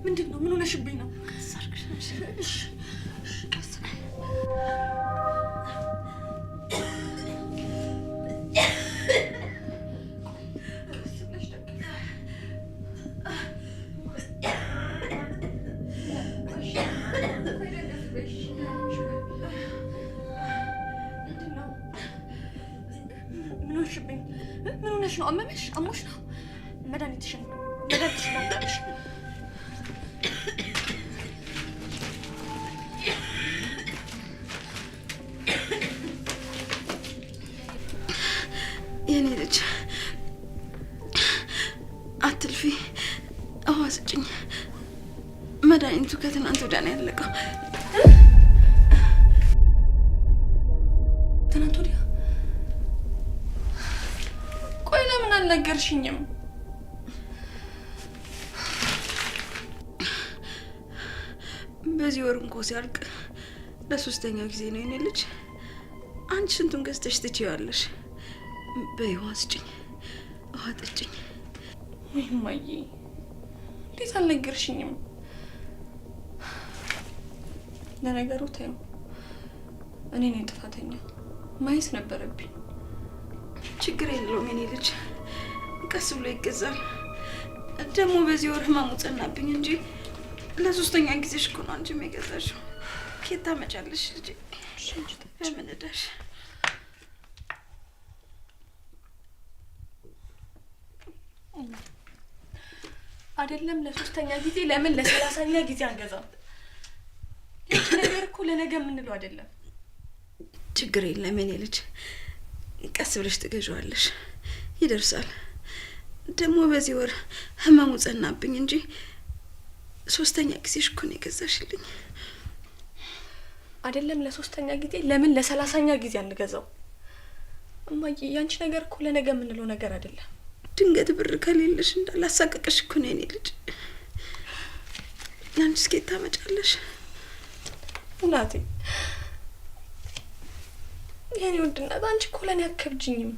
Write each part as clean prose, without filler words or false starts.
ምንድን ነው? ምን ሆነሽብኝ ነው? እሺ ቀስ በይ። ቀስ ብለሽ ደግፊ። እሺ፣ ቆይ ደገፍ በይ። እሺ፣ እሺ፣ ቆይ። ምንድን ነው? ምን ሆንሽብኝ? ምን ሆነሽ ነው? አመመሽ? አሞሽ ነው? መድኃኒትሽን ላምጣልሽ። የኔ ልጅ አትልፊ፣ ውሃ ስጭኝ። መድኃኒቱ ከትናንት ወዲያ ነው ያለቀው። ትናንት ወዲያ? ቆይ ለምን አልነገርሽኝም? በዚህ ወር እንኳ ሲያልቅ ለሶስተኛው ጊዜ ነው የኔ ልጅ። አንቺ ስንቱን ገዝተሽ ትችያለሽ? በይ ውሃ ስጭኝ፣ ውሃ ጠጭኝ። ወይ እማዬ፣ እንዴት አልነገርሽኝም? ለነገሩ ተይው፣ እኔ ነኝ ጥፋተኛ። ማየት ነበረብኝ። ችግር የለውም የኔ ልጅ፣ ቀስ ብሎ ይገዛል። ደግሞ በዚህ ወር ህመሙ ጸናብኝ እንጂ ለሶስተኛ ጊዜሽ እኮ ነው አንቺም የገዛሽው። ከየት ታመጫለሽ ልጄ? በምን እዳሽ? አይደለም ለሶስተኛ ጊዜ፣ ለምን ለ30ኛ ጊዜ አንገዛም? ይህ ነገር እኮ ለነገ የምንለው አይደለም። ችግር የለም የኔ ልጅ፣ ቀስ ብለሽ ትገዣዋለሽ፣ ይደርሳል። ደግሞ በዚህ ወር ህመሙ ጸናብኝ እንጂ ሶስተኛ ጊዜሽ እኮ ነው የገዛሽልኝ። አይደለም ለሶስተኛ ጊዜ፣ ለምን ለ30ኛ ጊዜ አንገዛው? እማዬ፣ ያንቺ ነገር እኮ ለነገ የምንለው ነገር አይደለም። ድንገት ብር ከሌለሽ እንዳላሳቀቀሽ እኮ ነው የኔ ልጅ። አንቺ እስኬት ታመጫለሽ? እናቴ፣ የኔ ውድ እናት፣ አንቺ እኮ ለእኔ አትከብጂኝም።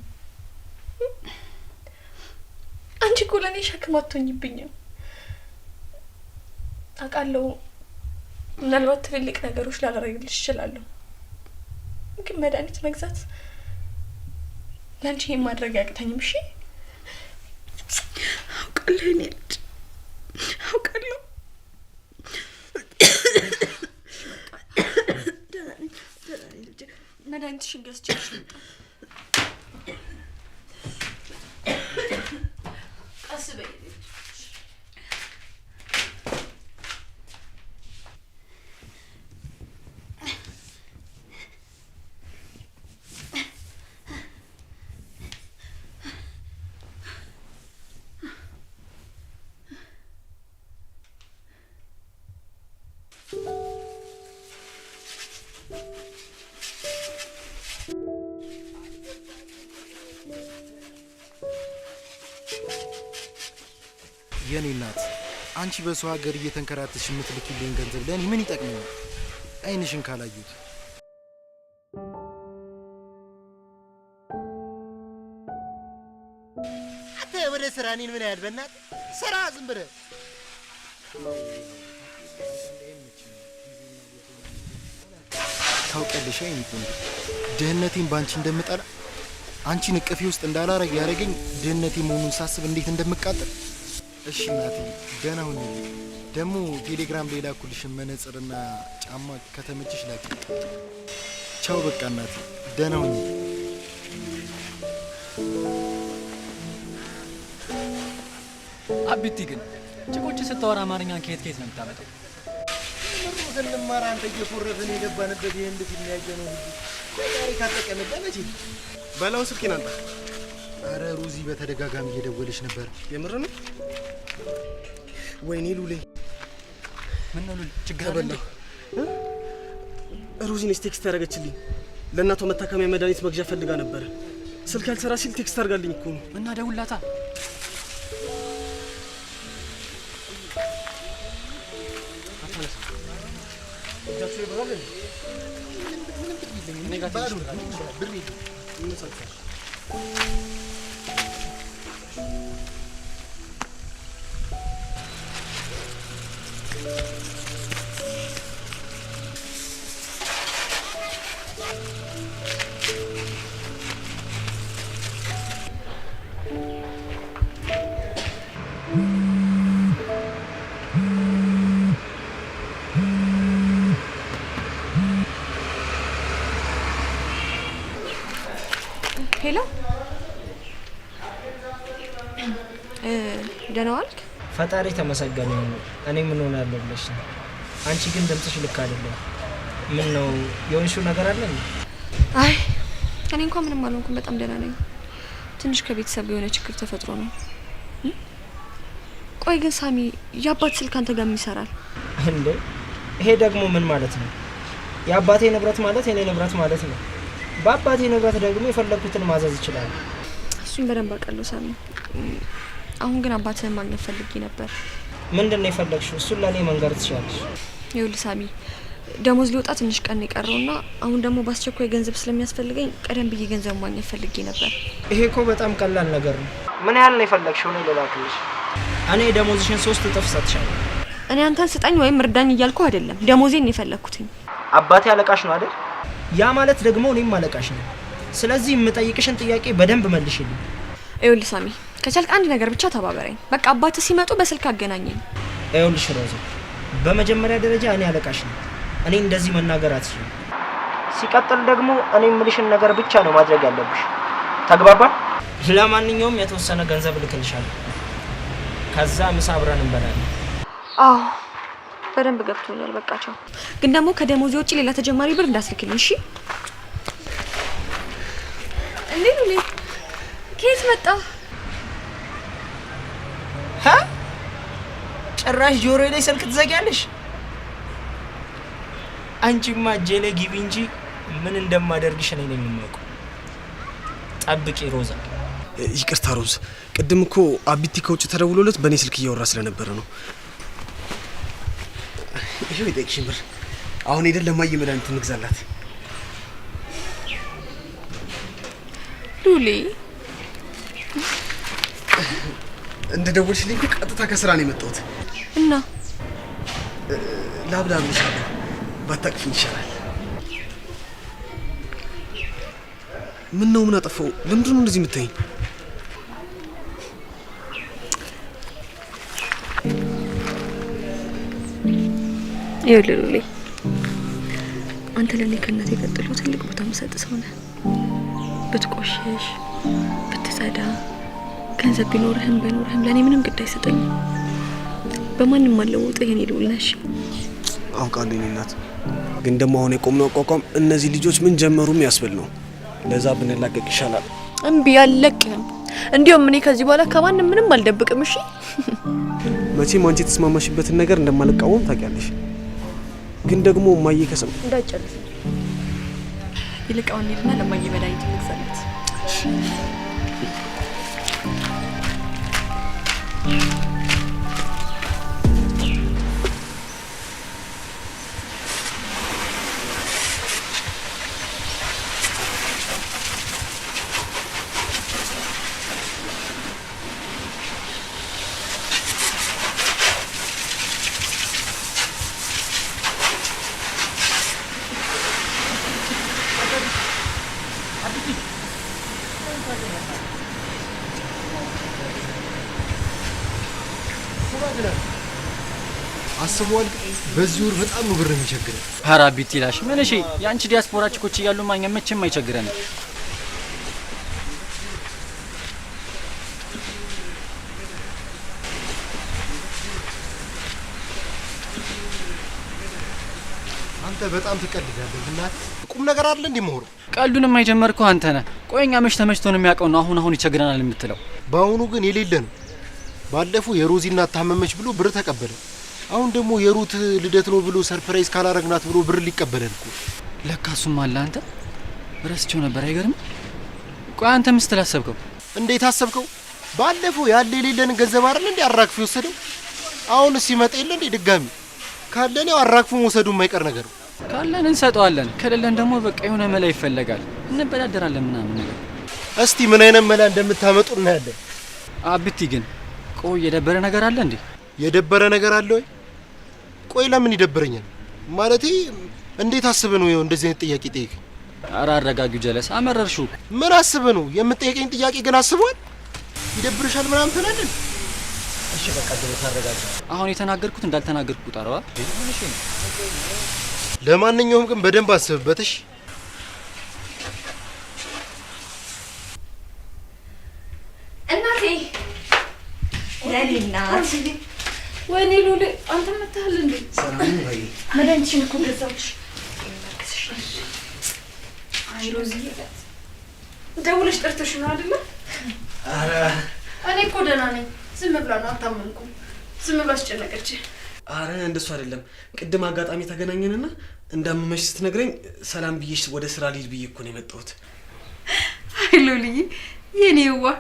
አንቺ እኮ ለእኔ ሸክም አትሆኝብኝም። አውቃለሁ ምናልባት ትልልቅ ነገሮች ላላደርግልሽ እችላለሁ፣ ግን መድኃኒት መግዛት ለአንቺ ይሄን ማድረግ አያቅተኝም። እሺ? አውቃለሁ የኔ ልጅ፣ አውቃለሁ። ደህና ነኝ፣ ደህና ነኝ ልጄ። መድኃኒትሽን ገዝቼልሽ ልምጣ። ቀስ በይ ልጅ። የኔ እናት፣ አንቺ በሰው ሀገር እየተንከራተሽ የምትልኪልኝ ገንዘብ ለእኔ ምን ይጠቅመኛል? አይንሽን ካላዩት። አንተ ወደ ስራ እኔን ምን ያህል በእናትህ ስራ ዝም ብለህ። ታውቂያለሽ የኔ ቆንጆ፣ ድህነቴን በአንቺ እንደምጠላ፣ አንቺን እቅፌ ውስጥ እንዳላረግ ያደረገኝ ድህነቴ መሆኑን ሳስብ እንዴት እንደምቃጠል። እሺ እናቴ፣ ደህና ሁኚልኝ። ደግሞ ቴሌግራም ላይ ላኩልሽን መነጽርና ጫማ ከተመቸሽ ላኪ። ቻው በቃ እናቴ፣ ደህና ሁኚ። አቢቲ ግን ጭቆች ስታወራ አማርኛን ከየት ከየት ነው የምታመጣው? ምሩ ስንማር አንተ እየፎረፍን የገባንበት የህንድ ፊልም ያየነው ሁሉ ለዛሬ ካልጠቀመን ለመቼ? በላው ስልኬን አንተ። አረ ሩዚ በተደጋጋሚ እየደወለች ነበር። የምር ነው? ወይኔ ሉሌ። ምን ነው ሉል፣ ችግር አለ እንዴ? ተበላሁ። ሩዚ ነች text ያደረገችልኝ። ለእናቷ መታከሚያ መድኃኒት መግዣ ፈልጋ ነበረ። ስልክ ያልሰራ ሲል text አድርጋልኝ እኮ ነው። እና ደውላታ። እጃችሁ ላይ ብር አለ እንዴ? ምንም ብር የለኝም። እኔ ጋር ባዶ ትንሽ ብር አለ። ነው፣ ብር የለኝም። ይመቻችኋል። Hello፣ ደህና ዋልክ? ፈጣሪ ተመሰገነ ይሁን። እኔ ምን ሆናለሁ ብለሽ ነው? አንቺ ግን ድምፅሽ ልክ አይደለም። ምን ነው የሆንሽው ነገር አለ? አይ እኔ እንኳን ምንም አልሆንኩም፣ በጣም ደህና ነኝ። ትንሽ ከቤተሰብ የሆነ ችግር ተፈጥሮ ነው። ቆይ ግን ሳሚ፣ የአባት ስልክ አንተ ጋር ምን ይሰራል እንዴ? ይሄ ደግሞ ምን ማለት ነው? የአባቴ ንብረት ማለት የኔ ንብረት ማለት ነው። በአባቴ ንብረት ደግሞ የፈለኩትን ማዘዝ ይችላል። እሱን በደንብ አውቃለሁ ሳሚ። አሁን ግን አባትህን ማግኘት ፈልጌ ነበር። ምንድን ነው የፈለግሽው? እሱን ለእኔ መንገር ትችላለሽ። ይኸውልህ ሳሚ፣ ደሞዝ ሊወጣ ትንሽ ቀን የቀረውና አሁን ደግሞ በአስቸኳይ ገንዘብ ስለሚያስፈልገኝ ቀደም ብዬ ገንዘብ ማግኘት ፈልጌ ነበር። ይሄ እኮ በጣም ቀላል ነገር ነው። ምን ያህል ነው የፈለግሽው? እኔ ልላክልሽ። እኔ ደሞዝሽን 3 እጥፍ እሰጥሻለሁ። እኔ አንተን ስጠኝ ወይም እርዳኝ እያልኩ አይደለም፣ ደሞዜን የፈለግኩትኝ። አባቴ አለቃሽ ነው አይደል? ያ ማለት ደግሞ እኔም አለቃሽ ነኝ። ስለዚህ የምጠይቅሽን ጥያቄ በደንብ መልሽልኝ። ይኸውልህ ሳሚ፣ ከቻልክ አንድ ነገር ብቻ ተባበረኝ። በቃ አባትህ ሲመጡ በስልክ አገናኘኝ። ይኸውልሽ ሮዛ፣ በመጀመሪያ ደረጃ እኔ አለቃሽ ነኝ። እኔ እንደዚህ መናገር አትችይም። ሲቀጥል ደግሞ እኔ የምልሽን ነገር ብቻ ነው ማድረግ ያለብሽ። ተግባባን? ለማንኛውም የተወሰነ ገንዘብ እልክልሻለሁ። ከዛ ምሳ አብረን እንበላለን። አዎ በደንብ ገብቶኛል። በቃ ቻው። ግን ደግሞ ከደሞዜ ውጪ ሌላ ተጨማሪ ብር እንዳስልክልኝ እሺ? እንዴ ሉሌ፣ ከየት መጣ? ጭራሽ ጆሮዬ ላይ ስልክ ትዘጊያለሽ? አንቺማ እጄ ላይ ግቢ እንጂ ምን እንደማደርግሽ እኔ ነኝ የማውቀው። ጠብቂ ሮዛ። ይቅርታ ሮዝ፣ ቅድም እኮ አቢቲ ከውጭ ተደውሎለት በእኔ ስልክ እያወራ ስለነበረ ነው። ይሄው የጠየቅሽኝ ብር። አሁን ሄደን ለማየ መድኃኒት እንግዛላት። ሉሌ፣ እንደ ደወልሽልኝ እኮ ቀጥታ ከስራ ነው የመጣሁት። እና ላብላብልሻለሁ፣ ባታቅፊኝ ይሻላል። ምን ነው? ምን አጠፋው? ለምንድን ነው እንደዚህ የምታይኝ? ይኸውልህ ሉሌ፣ አንተ ለእኔ ከእናቴ ቀጥሎ ትልቅ ቦታ የምሰጥ ሰው ነህ። ብትቆሽሽ፣ ብትጸዳ፣ ገንዘብ ቢኖርህም ባይኖርህም ለእኔ ምንም ግድ አይሰጠኝም። በማንም አልለውጥህ የኔ ልዑል ነህ። አውቃለሁ የኔ እናት፣ ግን ደግሞ አሁን የቆምነው አቋቋም እነዚህ ልጆች ምን ጀመሩ የሚያስብል ነው። ለዛ ብንላቀቅ ይሻላል። እምቢ፣ አልለቅህም። እንዲያውም እኔ ከዚህ በኋላ ከማንም ምንም አልደብቅም። እሺ? መቼም አንቺ የተስማማሽበትን ነገር እንደማልቃወም ታውቂያለሽ። ግን ደግሞ እማዬ ከሰም እንዳትጨርስ። ይልቅ አሁን እንሂድና ለእማዬ መድኃኒት እንግዛላት። አስበዋል። በዚህ ወር በጣም ነው ብር የሚቸግረን። ኧረ አቢቲ ላሽ ምን እሺ፣ የአንቺ ዲያስፖራ ችኮች እያሉ ማኛ መቼም አይቸግረንም። አንተ በጣም ትቀልዳለህ። እናቴ ቁም ነገር አይደል እንዴ መሆኑ? ቀልዱን የማይጀመርከው አንተ ነህ። ቆይ እኛ መች ተመችቶን የሚያውቀው ነው አሁን አሁን ይቸግረናል የምትለው? በአሁኑ ግን የሌለ ነው። ባለፈው የሮዚ እናት ታመመች ብሎ ብር ተቀበለ። አሁን ደግሞ የሩት ልደት ነው ብሎ surprise ካላረግናት ብሎ ብር ሊቀበለን እኮ። ለካ እሱም አለ። አንተ ረስቼው ነበር። አይገርም? ቆይ አንተ ምን ስትል አሰብከው? እንዴት አሰብከው? ባለፈው ያለ የሌለንን ገንዘብ አይደል እንዴ አራግፎ የወሰደው? አሁን ሲመጣ የለ እንዴ ድጋሚ ካለን ያው አራግፎ መውሰዱ የማይቀር ነገር ነው። ካለን እንሰጠዋለን፣ ከሌለን ደግሞ በቃ የሆነ መላ ይፈለጋል፣ እንበዳደራለን ምናምን ነገር። እስቲ ምን አይነት መላ እንደምታመጡ እናያለን። አብቲ ግን ቆይ የደበረ ነገር አለ እንዴ? የደበረ ነገር አለ ወይ? ቆይ ለምን ይደብረኛል? ማለቴ እንዴት አስበህ ነው እንደዚህ አይነት ጥያቄ ጠይቅ? ኧረ አረጋጊው ጀለስ፣ አመረርሽው። ምን አስበህ ነው የምትጠይቀኝ ጥያቄ ግን አስበዋል? ይደብርሻል ምናምን ትላለህ። እሺ በቃ ጀለስ አረጋጊ። አሁን የተናገርኩት እንዳልተናገርኩ ቁጠረዋ። ለማንኛውም ግን በደንብ አስብበት እሺ። እናቴ የኔ እናት፣ ወይኔ ሉሌ፣ አንተ መታህል እንዴ? ሰላም ነው ባዬ? መድኃኒትሽን እኮ ገዛሁልሽ። አይ ሮዝዬ፣ ደውለሽ ጠርተሽ ነው አይደለ? ኧረ እኔ እኮ ደህና ነኝ። ዝም ብላ ነው፣ አታመንኩም። ዝም ብላ አስጨነቀች። አረ እንደሱ አይደለም። ቅድም አጋጣሚ ተገናኘንና እንዳመመሽ ስትነግረኝ ሰላም ብዬሽ ወደ ስራ ልሂድ ብዬ እኮ ነው የመጣሁት። አይ ሉልዬ፣ የኔ ዋ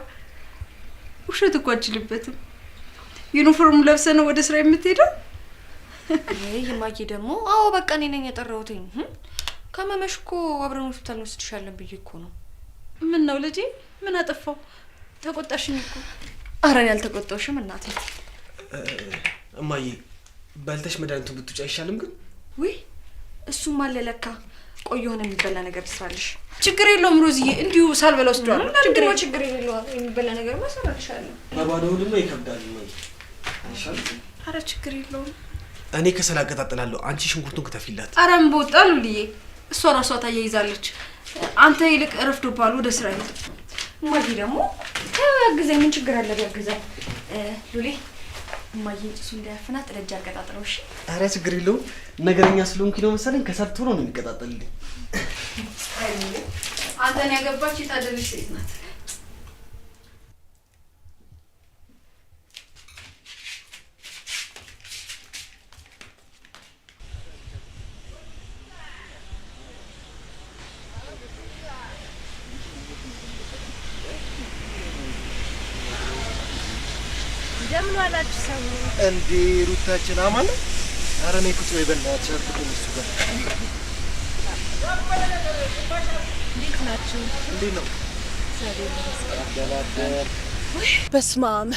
ውሸት እኮ አልችልበትም። ዩኒፎርም ለብሰህ ነው ወደ ስራ የምትሄደው? ይህ እማዬ ደግሞ አዎ በቃ እኔ ነኝ የጠራሁትኝ። ከመመሽ እኮ አብረን ሆስፒታል እንወስድሻለን ብዬ እኮ ነው። ምን ነው ልጄ፣ ምን አጠፋው? ተቆጣሽኝ እኮ። ኧረ እኔ አልተቆጣሁሽም እናቴ። እማዬ በልተሽ መድኃኒቱን ብትውጪ አይሻልም ግን? ውይ እሱም አለ ለካ። ቆይ የሆነ የሚበላ ነገር ትስራልሽ። ችግር የለውም ሮዝዬ፣ እንዲሁ ሳልበላ ወስደዋለሁ። ችግር ችግር የለውም፣ የሚበላ ነገር እሰራልሻለሁ። በባዶ ሆድማ ይከብዳል እማዬ። አይሻልም? አረ ችግር የለውም። እኔ ከሰል አቀጣጥላለሁ፣ አንቺ ሽንኩርቱን ክተፊላት። አረ ምን በወጣ ሉልዬ፣ እሷ ራሷ ታያይዛለች። አንተ ይልቅ ረፍዶብሃል፣ ወደ ስራ ሂድ። እማዬ ደግሞ ያግዘኝ፣ ምን ችግር አለ ቢያግዘኝ? ሉሌ እማዬን ጭሱ እንዳያፍናት ረጅ አቀጣጥለው። እሺ? አረ ችግር የለውም። ነገረኛ ስለሆንኩኝ ነው መሰለኝ ከሰል ቶሎ ነው የሚቀጣጠልልኝ። አይ ሉሌ፣ አንተን ያገባች የታደለች ሴት ናት። እንደምን ዋላችሁ ሰዎች? እንዴ ሩታችን አማን ነው? ኧረ እኔ ቁጭ በይ በእናትሽ፣ አትቁም እሱ ጋር። እንዴት ናችሁ? እንዴት ነው? አደላደር። በስመ አብ፣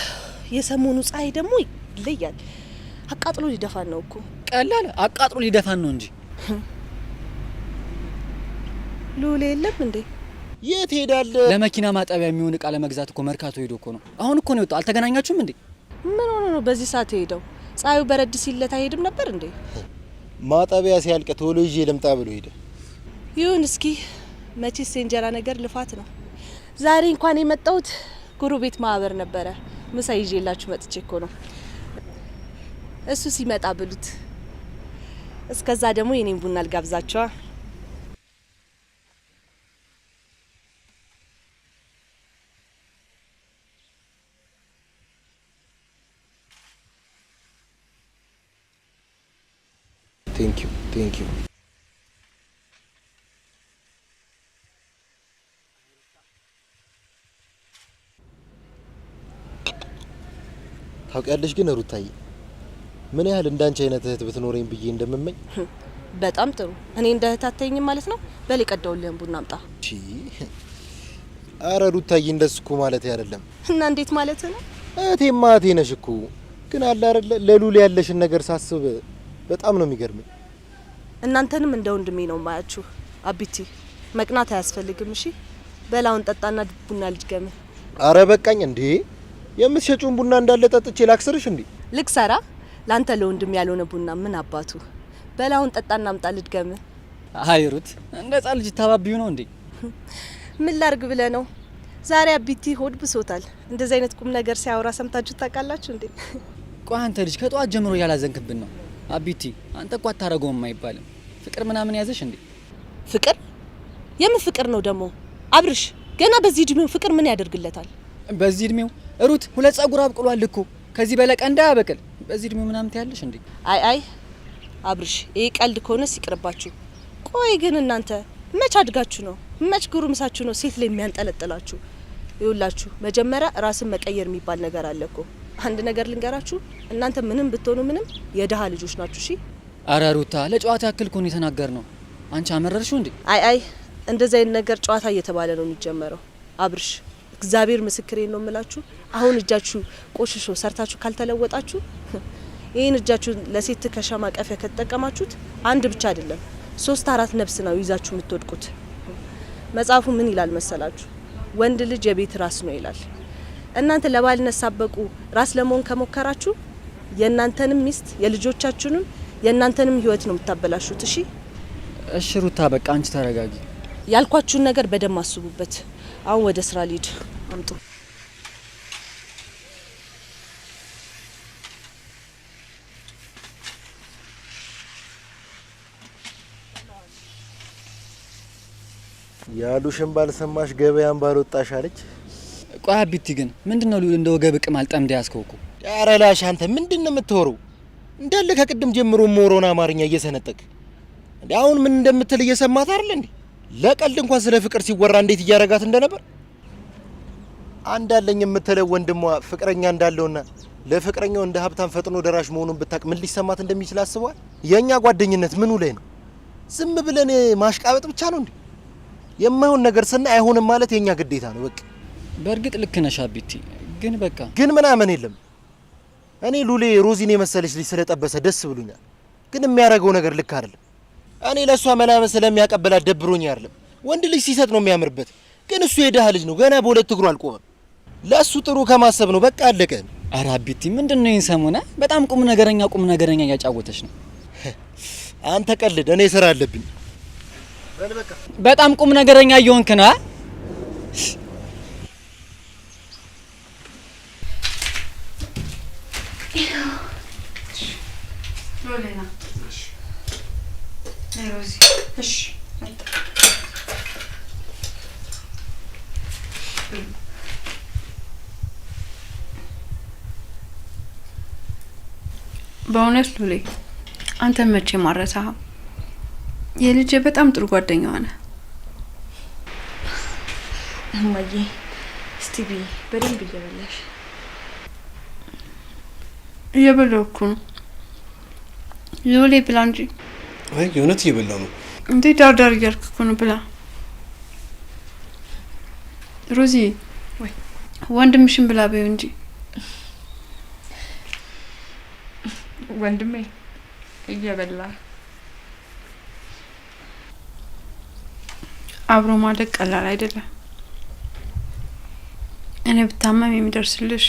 የሰሞኑ ፀሐይ ደግሞ ይለያል። አቃጥሎ ሊደፋን ነው እኮ። ቀላል አቃጥሎ ሊደፋን ነው እንጂ። ሉሌ የለም እንዴ? የት ሄዳለህ? ለመኪና ማጠቢያ የሚሆን እቃ ለመግዛት እኮ መርካቶ ሄዶ እኮ ነው። አሁን እኮ ነው የወጣው። አልተገናኛችሁም እንዴ? ምን ሆኖ ነው በዚህ ሰዓት የሄደው? ፀሐዩ በረድ ሲለት አይሄድም ነበር እንዴ? ማጠቢያ ሲያልቅ ቶሎ ይዤ ልምጣ ብሎ ሄደ። ይሁን እስኪ፣ መቼስ የእንጀራ ነገር ልፋት ነው። ዛሬ እንኳን የመጣሁት ጎረቤት ማህበር ነበረ። ምሳ ይዤላችሁ መጥቼ እኮ ነው። እሱ ሲመጣ ብሉት። እስከዛ ደግሞ የኔን ቡና ልጋብዛቸዋ። Thank you thank you። ታውቂያለሽ ግን ሩታዬ ምን ያህል እንዳንቺ አይነት እህት ብትኖረኝ ብዬ እንደምመኝ። በጣም ጥሩ። እኔ እንደ እህት አታየኝም ማለት ነው? በል የቀዳሁልህን ቡና አምጣ። አረ ሩታዬ እንደሱ እኮ ማለት አይደለም። እና እንዴት ማለት ነው? እህቴማ እህቴ ነሽ እኮ። ግን አለ አይደለ ለሉል ያለሽን ነገር ሳስብ በጣም ነው የሚገርመኝ። እናንተንም እንደ ወንድሜ ነው ማያችሁ። አቢቲ መቅናት አያስፈልግም። እሺ በላውን ጠጣና ቡና ልጅገም። አረ በቃኝ እንዴ! የምትሸጪውን ቡና እንዳለ ጠጥቼ ላክስርሽ እንዴ? ልክሰራ? ላንተ ለወንድም ያልሆነ ቡና ምን አባቱ። በላውን ጠጣና አምጣ ልድገም። አይ ሩት፣ እንደ ህጻን ልጅ ታባቢው ነው እንዴ? ምን ላርግ ብለህ ነው? ዛሬ አቢቲ ሆድ ብሶታል። እንደዚህ አይነት ቁም ነገር ሲያወራ ሰምታችሁ ታውቃላችሁ እንዴ? ቆይ አንተ ልጅ ከጠዋት ጀምሮ ያላዘንክብን ነው። አቢቲ አንተ እኮ አታረገውም አይባልም። ፍቅር ምናምን ያዘሽ እንዴ? ፍቅር? የምን ፍቅር ነው ደግሞ? አብርሽ ገና በዚህ እድሜው ፍቅር ምን ያደርግለታል? በዚህ እድሜው ሩት ሁለት ጸጉር አብቅሏል እኮ። ከዚህ በላይ ቀንድ አያበቅል። በዚህ እድሜው ምናምን ትያለሽ እንዴ? አይ አይ አብርሽ ይሄ ቀልድ ከሆነ ይቅርባችሁ። ቆይ ግን እናንተ መች አድጋችሁ ነው? መች ጉርምሳችሁ ነው ሴት ላይ የሚያንጠለጥላችሁ? ይኸውላችሁ መጀመሪያ ራስን መቀየር የሚባል ነገር አለ እኮ። አንድ ነገር ልንገራችሁ፣ እናንተ ምንም ብትሆኑ ምንም የድሃ ልጆች ናችሁ። እሺ? አረ ሩታ ለጨዋታ ያክል እኮ ነው የተናገርነው። አንቺ አመረርሽው እንዴ? አይ አይ እንደዚህ አይነት ነገር ጨዋታ እየተባለ ነው የሚጀመረው። አብርሽ እግዚአብሔር ምስክሬ ነው የምላችሁ፣ አሁን እጃችሁ ቆሽሾ ሰርታችሁ ካልተለወጣችሁ ይህን እጃችሁን ለሴት ትከሻ ማቀፊያ ከተጠቀማችሁት አንድ ብቻ አይደለም 3 4 ነፍስ ነው ይዛችሁ የምትወድቁት። መጽሐፉ ምን ይላል መሰላችሁ? ወንድ ልጅ የቤት ራስ ነው ይላል። እናንተ ለባልነት ሳበቁ ራስ ለመሆን ከሞከራችሁ የእናንተንም ሚስት የልጆቻችሁንም የእናንተንም ህይወት ነው የምታበላሹት። እሺ እሺ ሩታ በቃ አንቺ ተረጋጊ። ያልኳችሁን ነገር በደንብ አስቡበት። አሁን ወደ ስራ ልሂድ። አምጡ። ያሉሽን ባልሰማሽ ገበያን ባልወጣሽ አለች። ቆይ አቢቲ ግን ምንድነው ልዑል እንደ ወገብ ቅማል ጠምደህ ያዝከው እኮ? ኧረ ላሽ አንተ ምንድነው የምትወረው? እንዳለ ከቅድም ጀምሮ ሞሮና አማርኛ እየሰነጠቅ እንዴ! አሁን ምን እንደምትል እየሰማት አይደል እንዴ? ለቀልድ እንኳን ስለ ፍቅር ሲወራ እንዴት እያረጋት እንደነበር። አንድ አለኝ የምትለው ወንድሟ ፍቅረኛ እንዳለውና ለፍቅረኛው እንደ ሀብታም ፈጥኖ ደራሽ መሆኑን ብታቅ ምን ሊሰማት እንደሚችል አስበዋል? የኛ ጓደኝነት ምኑ ላይ ነው? ዝም ብለን ማሽቃበጥ ብቻ ነው እንዴ? የማይሆን ነገር ስናይ አይሆንም ማለት የኛ ግዴታ ነው። በቃ በእርግጥ ልክ ነሽ አቢቲ፣ ግን በቃ ግን ምናምን የለም። እኔ ሉሌ ሮዚን የመሰለች ልጅ ስለጠበሰ ደስ ብሎኛል፣ ግን የሚያደርገው ነገር ልክ አይደለም። እኔ ለእሷ መላመን ስለሚያቀበላት ደብሮኝ አይደለም። ወንድ ልጅ ሲሰጥ ነው የሚያምርበት፣ ግን እሱ የድሃ ልጅ ነው፣ ገና በሁለት እግሩ አልቆመም። ለእሱ ጥሩ ከማሰብ ነው። በቃ አለቀ። ኧረ አቢቲ ምንድነው ይሄን ሰሞን በጣም ቁም ነገረኛ እያጫወተች ነው። አንተ ቀልድ፣ እኔ ስራ አለብኝ። በጣም ቁም ነገረኛ እየሆንክ ነው። በእውነት ሉሌ አንተ መቼም አልረሳህም። የልጄ በጣም ጥሩ ጓደኛዋ ነህ። እማዬ እስቲ ብይ፣ በደንብ እየበላሽ። እየበላሁ እኮ ነው። ሉሌ ብላ እንጂ። አይ የእውነት እየበላሁ ነው። እንዴ ዳር ዳር እያልክ እኮ ነው። ብላ ሮዚ፣ ወይ ወንድምሽን ብላ በይው እንጂ። ወንድሜ እየበላ አብሮ ማደግ ቀላል አይደለም። እኔ ብታመም የሚደርስልሽ፣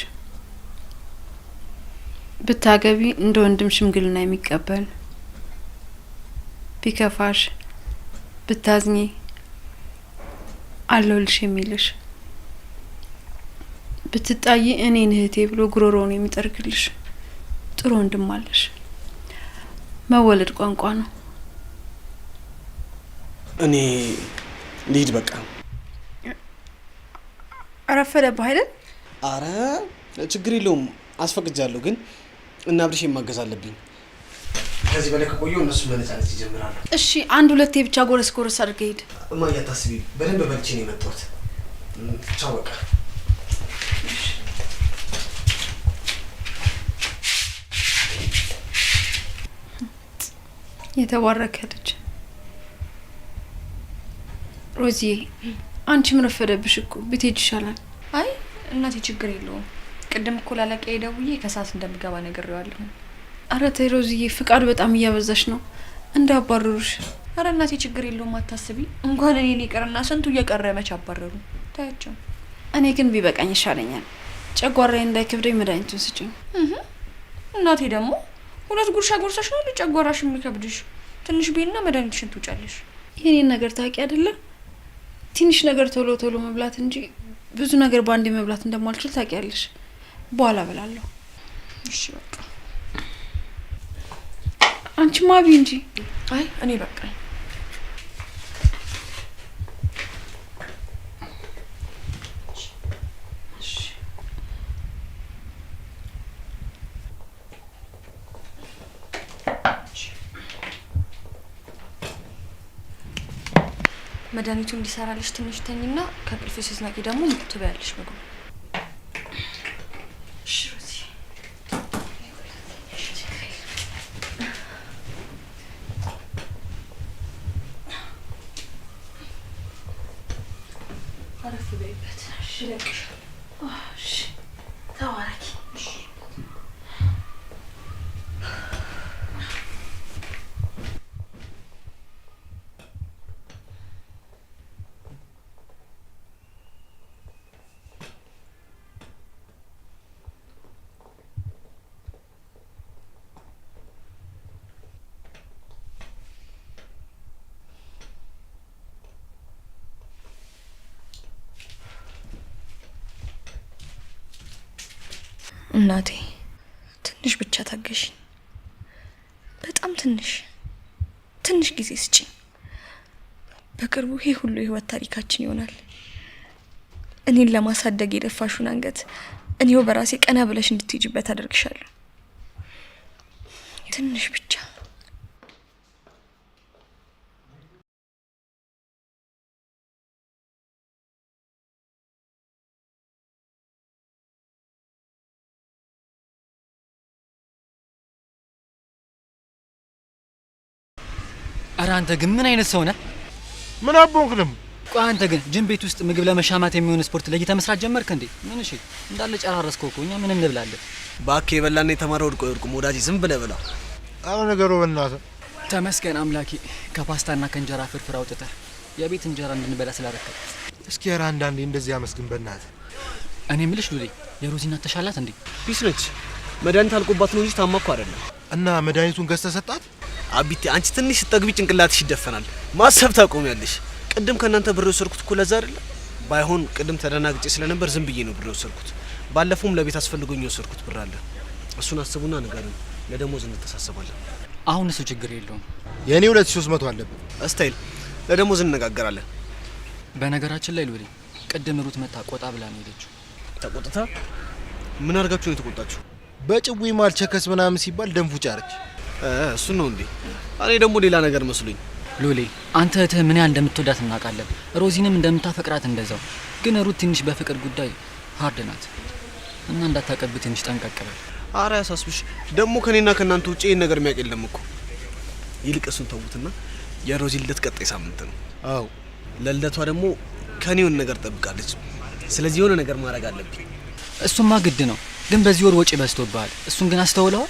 ብታገቢ እንደ ወንድም ሽምግልና የሚቀበል፣ ቢከፋሽ ብታዝኚ አለሁልሽ የሚልሽ፣ ብትጣይ እኔን እህቴ ብሎ ጉሮሮውን የሚጠርግልሽ ጥሩ ወንድም አለሽ። መወለድ ቋንቋ ነው። እኔ ልሂድ በቃ። አረፈደብህ አይደል? አረ ችግር የለውም አስፈቅጃለሁ፣ ግን እና አብርሽ ማገዝ አለብኝ። ከዚህ በላይ ከቆየሁ እነሱ መነጫነጭ ይጀምራሉ። እሺ አንድ ሁለቴ ብቻ ጎረስ ጎረስ አድርገህ ሂድ። እማዬ አታስቢ፣ በደንብ በልቼ ነው የመጣሁት። ቻው በቃ። የተባረከ ልጅ ሮዚዬ፣ አንቺም ረፈደብሽ እኮ ብትሄጂ ይሻላል። አይ እናቴ ችግር የለውም። ቅድም እኮ ላለቃዬ ደውዬ ከሰዓት እንደምገባ ነግሬዋለሁ። ኧረ ተይ ሮዚዬ፣ ፍቃድ በጣም እያበዛሽ ነው፣ እንዳባረሩሽ። ኧረ እናቴ ችግር የለውም አታስቢ። እንኳን እኔን ይቅርና ስንቱ እየቀረ መች አባረሩ። ታያቸው። እኔ ግን ቢበቃኝ ይሻለኛል። ጨጓራዬ እንዳይከብደኝ መድኃኒቱን ስጭኝ። እናቴ ደግሞ ሁለት ጉርሻ ጎርሰሽ ነው ጨጓራሽ የሚከብድሽ? ትንሽ ቤና መድኃኒትሽን ትውጫለሽ። የኔን ነገር ታውቂ አይደለ? ትንሽ ነገር ቶሎ ቶሎ መብላት እንጂ ብዙ ነገር በአንዴ መብላት እንደማልችል ታውቂያለሽ። በኋላ እበላለሁ። እሺ በቃ አንቺማ ብይ እንጂ። አይ እኔ በቃኝ። መድኃኒቱ እንዲሰራልሽ ትንሽ ተኝና ከእንቅልፍሽ ስትነቂ ደግሞ ትበያለሽ ምግብ። እሺ ሮዚ። አረፍ በይበት። እሺ እለቅሻለሁ። እሺ ተባረኪ። እናቴ ትንሽ ብቻ ታገሽኝ። በጣም ትንሽ ትንሽ ጊዜ ስጪኝ። በቅርቡ ይሄ ሁሉ የህይወት ታሪካችን ይሆናል። እኔን ለማሳደግ የደፋሽውን አንገት እኔው በራሴ ቀና ብለሽ እንድትሄጂበት አደርግሻለሁ። ትንሽ ብቻ። ኧረ አንተ ግን ምን አይነት ሰው ነህ? ምን አቦንክ ደግሞ? ቆይ አንተ ግን ጅም ቤት ውስጥ ምግብ ለመሻማት የሚሆን ስፖርት ለይተህ መስራት ጀመርክ እንዴ? ምን እሺ፣ እንዳለ ጨራረስከው እኮ። እኛ ምን እንብላለን? እባክህ የበላና የተማረ ወድቆ አይወድቅም ወዳጄ፣ ዝም ብለህ ብላ። አረ ነገሩ በእናትህ ተመስገን አምላኬ፣ ከፓስታና ከእንጀራ ፍርፍር አውጥተህ የቤት እንጀራ እንድንበላ ስላረከብ። እስኪ ኧረ አንዳንዴ እንደዚህ አመስግን በእናትህ። እኔ ምልሽ ሉሌ፣ የሮዚ እናት ተሻላት እንዴ? Peace ነች። መድኃኒት አልቆባት ነው እንጂ ታማ እኮ አይደለም። እና መድኃኒቱን ገዝተህ ሰጣት? አቢቴ አንቺ ትንሽ ስትጠግቢ ጭንቅላትሽ ይደፈናል፣ ማሰብ ታቆሚያለሽ። ቅድም ከእናንተ ብር የወሰድኩት እኮ ለዛ አይደለም። ባይሆን ቅድም ተደናግጬ ስለነበር ዝም ብዬ ነው ብር የወሰድኩት። ባለፈውም ለቤት አስፈልጎኝ የወሰድኩት ብር አለ። እሱን አስቡና ንገሩኝ። ለደሞዝ እንተሳሰባለን። አሁን እሱ ችግር የለውም። የእኔ 2300 አለብን። እስታይል ለደሞዝ እንነጋገራለን። በነገራችን ላይ ሉሌ፣ ቅድም ሩት መታ ቆጣ ብላ ነው የሄደችው። ተቆጥታ? ምን አድርጋችሁ ነው የተቆጣችሁ? በጭዊ ማል ቸከስ ምናምን ሲባል ደንፉ ጫረች። እሱን ነው እንዴ? እኔ ደግሞ ሌላ ነገር መስሎኝ። ሉሌ አንተ እህትህ ምን ያህል እንደምትወዳት እናውቃለን። ሮዚንም እንደምታፈቅራት እንደዛው። ግን ሩት ትንሽ በፍቅር ጉዳይ hard ናት እና እንዳታቀብ ትንሽ ጠንቀቅ በል። አረ ያሳስብሽ ደግሞ ከኔና ከእናንተ ውጭ ይህን ነገር የሚያውቅ የለም እኮ። ይልቅ እሱን ተዉትና የሮዚ ልደት ቀጣይ ሳምንት ነው። አዎ ለልደቷ ደግሞ ከኔ የሆነ ነገር ጠብቃለች። ስለዚህ የሆነ ነገር ማድረግ አለብኝ። እሱማ ግድ ነው፣ ግን በዚህ ወር ወጪ በዝቶብሃል። እሱን ግን አስተውለዋል?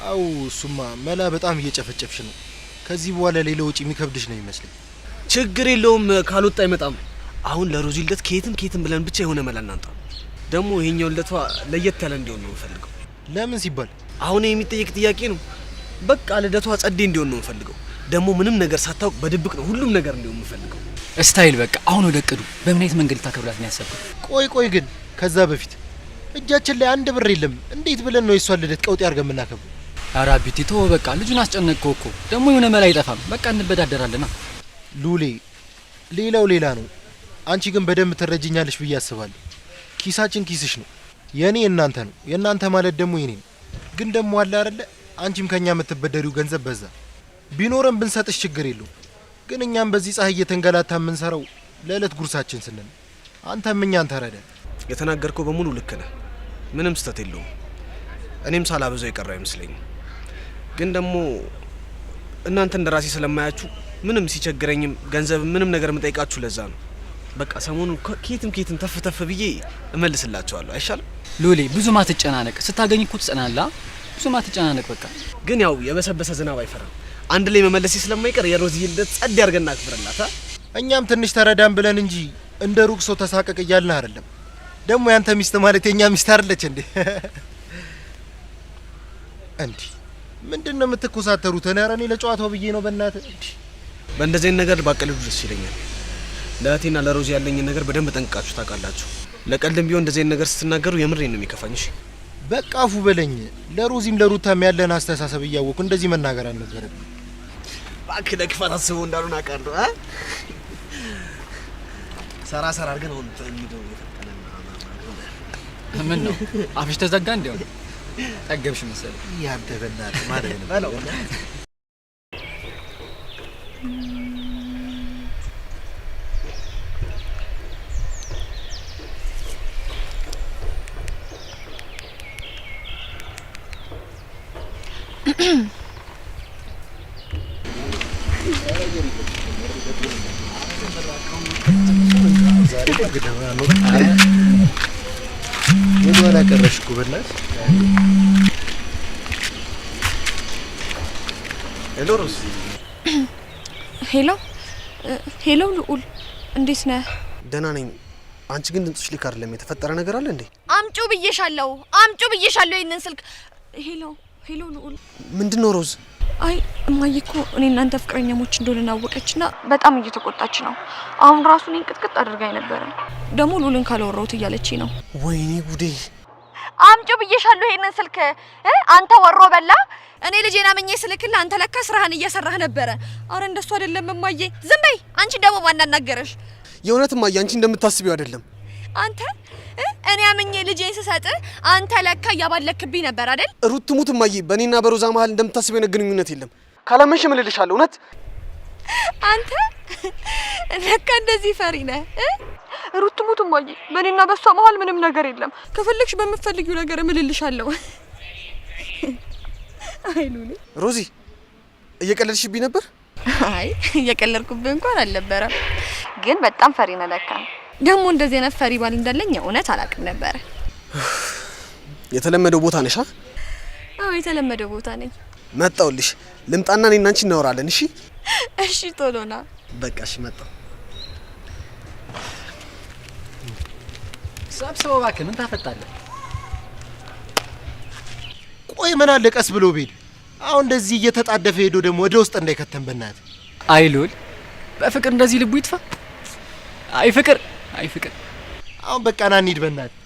አው እሱማ መላ በጣም እየጨፈጨፍሽ ነው። ከዚህ በኋላ ሌላ ወጪ የሚከብድሽ ነው ይመስለኝ። ችግር የለውም ካልወጣ አይመጣም። አሁን ለሮዚ ልደት ከየትም ከየትም ብለን ብቻ የሆነ መላ እናምጣ። ደግሞ ይሄኛው ልደቷ ለየት ያለ እንዲሆን ነው የምፈልገው። ለምን ሲባል አሁን የሚጠየቅ ጥያቄ ነው። በቃ ልደቷ ጸዴ እንዲሆን ነው የምፈልገው። ደግሞ ምንም ነገር ሳታውቅ በድብቅ ነው ሁሉም ነገር እንዲሆን የምፈልገው። ስታይል በቃ አሁን ወደ እቅዱ። በምን አይነት መንገድ ልታከብራት ነው ያሰብከው? ቆይ ቆይ ግን ከዛ በፊት እጃችን ላይ አንድ ብር የለም። እንዴት ብለን ነው የሷን ልደት ቀውጤ አድርገን የምናከብረው? ኧረ አቢቲ ተወው በቃ ልጁን አስጨነቅከው እኮ። ደግሞ የሆነ መላ አይጠፋም። በቃ እንበዳደራለና። ሉሌ ሌላው ሌላ ነው። አንቺ ግን በደንብ ትረጅኛለሽ ብዬ አስባለሁ። ኪሳችን ኪስሽ ነው፣ የኔ የእናንተ ነው፣ የእናንተ ማለት ደግሞ የኔ ነው። ግን ደግሞ አለ አይደለ አንቺም ከኛ የምትበደሪው ገንዘብ በዛ። ቢኖረን ብንሰጥሽ ችግር የለውም። ግን እኛም በዚህ ፀሐይ እየተንገላታ የምንሰራው ለዕለት ጉርሳችን ስንል ነው። አንተም እኛን ተረዳን። የተናገርከው በሙሉ ልክ ነህ። ምንም ስህተት የለውም። እኔም ሳላበዛው የቀረ አይመስለኝም። ግን ደግሞ እናንተ እንደ ራሴ ስለማያችሁ ምንም ሲቸግረኝም ገንዘብ ምንም ነገር የምጠይቃችሁ ለዛ ነው። በቃ ሰሞኑን ከየትም ከየትም ተፍ ተፍ ብዬ እመልስላችኋለሁ። አይሻልም? ሉሌ ብዙ ማትጨናነቅ፣ ስታገኝ እኮ ትጸናለህ። ብዙ ማትጨናነቅ በቃ። ግን ያው የበሰበሰ ዝናብ አይፈራም። አንድ ላይ መመለሴ ስለማይቀር የሮዚ ልደት ጸድ ያርገና አክብርላት። እኛም ትንሽ ተረዳን ብለን እንጂ እንደ ሩቅ ሰው ተሳቀቅ እያልን አይደለም። ደግሞ ያንተ ሚስት ማለት የኛ ሚስት አይደለች እንዴ? እንዲ ምንድን ነው የምትኮሳተሩት? ኧረ እኔ ለጨዋታው ብዬ ነው። በእናትህ እንዲ በእንደዚህ አይነት ነገር ባቀልዱ ደስ ይለኛል። ለእህቴና ለሮዚ ያለኝን ነገር በደንብ ጠንቅቃችሁ ታውቃላችሁ። ለቀልድም ቢሆን እንደዚህ አይነት ነገር ስትናገሩ የምሬን ነው የሚከፋኝ። እሺ በቃ አፉ በለኝ። ለሮዚም ለሩታም ያለን አስተሳሰብ እያወኩ እንደዚህ መናገር አልነበረብኝ። እባክህ ለክፋት አስበው እንዳሉን አውቃለሁ። ሰራ ሰራ አድርገን አሁን እንሂደው። ምን ነው አፍሽ ተዘጋ? እንዲያው ጠገብሽ መሰለኝ። ያንተ በእናትህ ማለት ነው በለው። ወደኋላ ቀረሽ እኮ በእናትህ። Hello ሮዝ። Hello hello፣ ልዑል እንዴት ነህ? ደህና ነኝ። አንቺ ግን ድምፅሽ ልክ አይደለም። የተፈጠረ ነገር አለ እንዴ? አምጩ ብዬሻለሁ፣ አምጩ ብዬሻለሁ ይሄንን ስልክ። Hello hello፣ ልዑል። ምንድን ነው ሮዝ? አይ እማዬ እኮ እኔ እናንተ ፍቅረኛሞች እንደሆነ አወቀችና በጣም እየተቆጣች ነው። አሁን ራሱ እኔን ቅጥቅጥ አድርጋኝ ነበረ። ደግሞ ልዑልን ካላወራሁት እያለች ነው። ወይኔ ጉዴ! አምጪው ብዬሻለሁ ይሄንን ስልክ። አንተ ወሮ በላ። እኔ ልጄን አምኜ ስልክልህ አንተ ለካ ስራህን እየሰራህ ነበረ። አረ እንደሱ አይደለም እማዬ። ዝም በይ አንቺ። ደግሞ ማን አናገረሽ? የእውነት እማዬ አንቺ እንደምታስቢው አይደለም። አንተ እኔ አምኜ ልጄን ስሰጥ አንተ ለካ እያባለክብኝ ነበር አይደል? ሩት ትሙት እማዬ፣ በእኔና በሮዛ መሀል እንደምታስቢው አይነት ግንኙነት የለም። ካላመንሽ እምልልሻለሁ። እውነት አንተ ለካ እንደዚህ ፈሪ ነህ። ሩት ትሙት እማዬ፣ በእኔና በሷ መሀል ምንም ነገር የለም። ከፈለግሽ በምትፈልጊው ነገር እምልልሻለሁ። አይ ሉሌ። ሮዚ እየቀለድሽብኝ ነበር? አይ እየቀለድኩብህ እንኳን አልነበረም፣ ግን በጣም ፈሪ ነህ ለካ። ደግሞ እንደዚህ አይነት ፈሪ ባል እንዳለኝ እውነት አላውቅም ነበረ። የተለመደው ቦታ ነሽ? አዎ የተለመደው ቦታ ነኝ። መጣሁልሽ። ልምጣና እኔና አንቺ እናወራለን። እሺ? እሺ ቶሎ ና። በቃ እሺ መጣሁ። ሰብስበው እባክህ፣ ምን ታፈጣለህ? ቆይ ምን አለ ቀስ ብሎ ቢሄድ። አሁን እንደዚህ እየተጣደፈ ሄዶ ደግሞ ወደ ውስጥ እንዳይከተም በእናትህ። አይ ሉል፣ በፍቅር እንደዚህ ልቡ ይጥፋ። አይ ፍቅር፣ አይ ፍቅር። አሁን በቃ ና እንሂድ በእናትህ።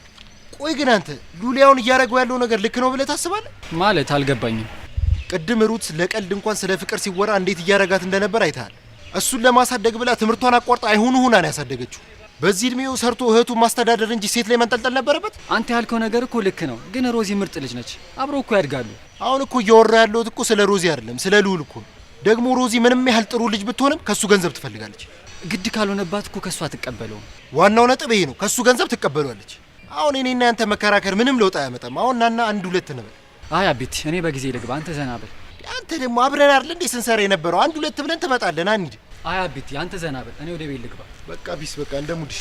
ቆይ ግን አንተ ሉሌ አሁን እያደረገው ያለው ነገር ልክ ነው ብለህ ታስባለህ? ማለት አልገባኝም። ቅድም ሩት ለቀልድ እንኳን ስለ ፍቅር ሲወራ እንዴት እያረጋት እንደነበር አይተሃል። እሱን ለማሳደግ ብላ ትምህርቷን አቋርጣ አይሁኑ ሁና ነው ያሳደገችው። በዚህ እድሜው ሰርቶ እህቱን ማስተዳደር እንጂ ሴት ላይ መንጠልጠል ነበረበት? አንተ ያልከው ነገር እኮ ልክ ነው፣ ግን ሮዚ ምርጥ ልጅ ነች። አብሮ እኮ ያድጋሉ። አሁን እኮ እያወራ ያለሁት እኮ ስለ ሮዚ አይደለም፣ ስለ ልዑል እኮ። ደግሞ ሮዚ ምንም ያህል ጥሩ ልጅ ብትሆንም ከሱ ገንዘብ ትፈልጋለች። ግድ ካልሆነባት እኮ ከሷ አትቀበለውም። ዋናው ነጥብ ይሄ ነው፣ ከሱ ገንዘብ ትቀበለዋለች። አሁን እኔና ያንተ መከራከር ምንም ለውጥ አያመጣም። አሁን ናና አንድ ሁለት እንበል። አይ አቤት፣ እኔ በጊዜ ልግባ፣ አንተ ዘና በል። አንተ ደግሞ አብረን አይደል እንዴ ስንሰራ የነበረው? አንድ ሁለት ብለን ትመጣለህ። ና እንሂድ። አይ አቤት፣ አንተ ዘና በል፣ እኔ ወደ ቤት ልግባ። በቃ peace፣ በቃ እንደ mood ሽ።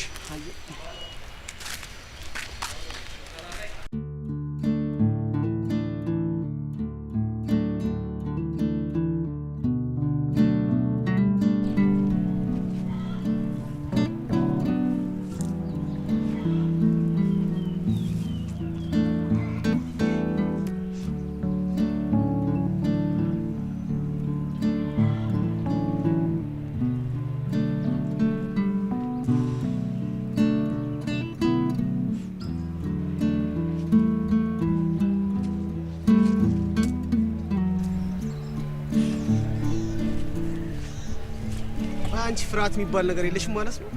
አንቺ ፍርሃት የሚባል ነገር የለሽም ማለት ነው?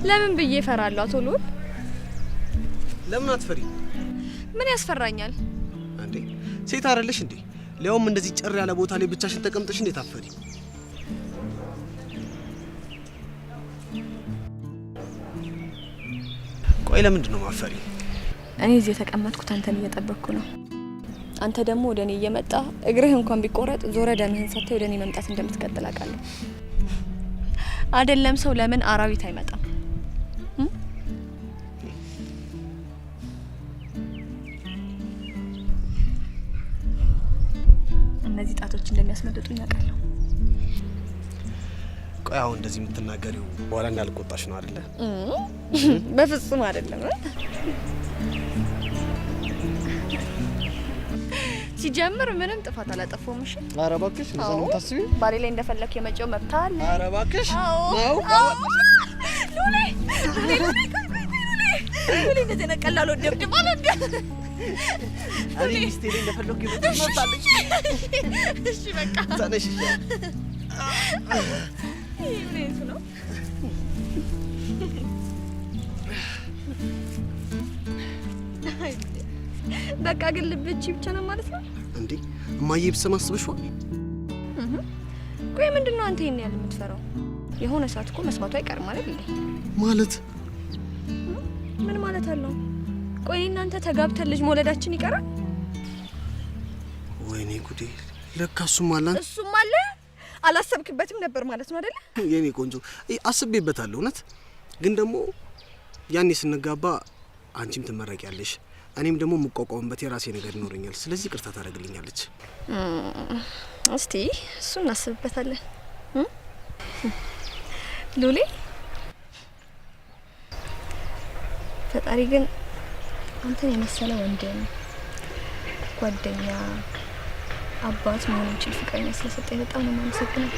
ለምን ብዬ እፈራለሁ አቶ ልዑል? ለምን አትፈሪ? ምን ያስፈራኛል እንዴ? ሴት አይደለሽ እንዴ? ሊያውም እንደዚህ ጭር ያለ ቦታ ላይ ብቻሽን ተቀምጠሽ እንዴት አትፈሪ? ቆይ ለምንድን ነው ማፈሪ? እኔ እዚህ የተቀመጥኩት አንተን እየጠበቅኩ ነው። አንተ ደግሞ ወደ እኔ እየመጣ እግርህ እንኳን ቢቆረጥ ዞረ ደምህን ሰጥተህ ወደ እኔ መምጣት እንደምትቀጥል አውቃለሁ። አይደለም ሰው ለምን አራዊት አይመጣም? እነዚህ ጣቶች እንደሚያስመልጡኝ አውቃለሁ። ቆይ አሁን እንደዚህ የምትናገሪው በኋላ እንዳልቆጣሽ ነው አይደለ? በፍጹም አይደለም። ሲጀምር ምንም ጥፋት አላጠፋሁም። እሺ? ኧረ እባክሽ እንደዛ ነው የምታስቢው? ባሌ ላይ እንደፈለክ የመጪው መብት አለ። ኧረ እባክሽ። አዎ። ሉሌ ሉሌ ሉሌ ሉሌ እንደዚህ ዓይነት ቀላል አልወደድም አልወደድም። እኔ ሚስቴ ላይ እንደፈለኩ የመጪው መብት አለኝ። እሺ በቃ ተነሽ። እሺ። ይሄ ምን አይነቱ ነው? በቃ ግን ልብህ እቺ ብቻ ነው ማለት ነው እንዴ? እማዬ ብትሰማ አስበሽዋል? ቆይ ምንድነው አንተ ይሄን ያህል የምትፈራው? የሆነ ሰዓት እኮ መስማቱ አይቀርም አይደል እንዴ? ማለት ምን ማለት አለው? ቆይ እናንተ ተጋብተን ልጅ መውለዳችን ይቀራል? ወይኔ ጉዴ! ለካ እሱም አለ። እሱም አለ። አላሰብክበትም ነበር ማለት ነው አይደለ? የኔ ቆንጆ አስቤበታለሁ። እውነት ግን ደግሞ ያኔ ስንጋባ አንቺም ትመረቂያለሽ፣ እኔም ደግሞ የምቋቋምበት የራሴ ነገር ይኖረኛል። ስለዚህ ይቅርታ ታደርግልኛለች። እስቲ እሱን እናስብበታለን። ሉሌ ፈጣሪ ግን አንተን የመሰለ ወንድም፣ ጓደኛ፣ አባት መሆን የሚችል ፍቅረኛ ስለሰጠኝ በጣም ነው የማመሰግነው።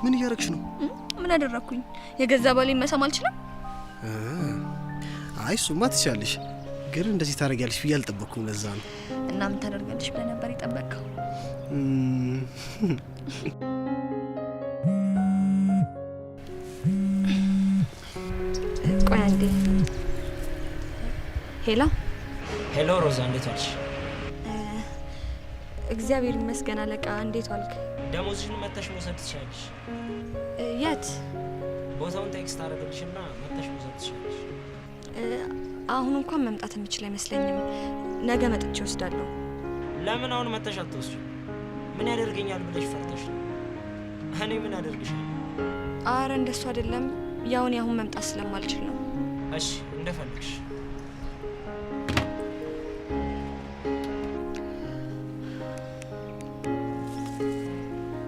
ምን እያደረግሽ ነው? ምን አደረግኩኝ? የገዛ ባሌን መሳም አልችልም? አይ እሱማ ትችያለሽ፣ ግን እንደዚህ ታደርጊያለሽ ብዬ አልጠበቅኩም። ለዛ ነው። እና ምን ታደርጋለሽ ብለህ ነበር የጠበቅከው? ቆይ አንዴ። ሄሎ ሄሎ፣ ሮዛ እንዴት ዋልሽ? እግዚአብሔር ይመስገን አለቃ። እንዴት ዋልክ? ደሞዝሽን መተሽ መውሰድ ትችያለሽ። የት? ቦታውን text አደረግልሽና መተሽ መውሰድ ትችያለሽ። አሁን እንኳን መምጣት የምችል አይመስለኝም። ነገ መጥቼ እወስዳለሁ። ለምን አሁን መተሽ አትወስጂም? ምን ያደርገኛል ብለሽ ፈርተሽ ነው? እኔ ምን አደርግሻለሁ? አረ እንደሱ አይደለም። ያው እኔ አሁን መምጣት ስለማልችል ነው። እሺ እንደፈለግሽ።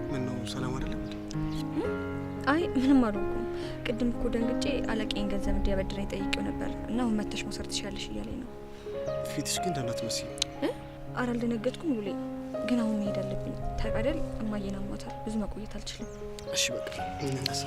ምን ነው ሰላም አይደለም? አይ ምንም አልሆንኩም። ቅድም እኮ ደንግጬ አለቃዬን ገንዘብ እንዲያበድረኝ ጠይቄው ነበር እና አሁን መተሽ መውሰድ ትችያለሽ እያለኝ ነው። ፊትሽ ግን ደህና አትመስይም። አረ አልደነገጥኩም ሉሌ፣ ግን አሁን መሄድ አለብኝ። ታውቅ አይደል እማዬን አሟታል። ብዙ መቆየት አልችልም። እሺ በቃ እንነሳ።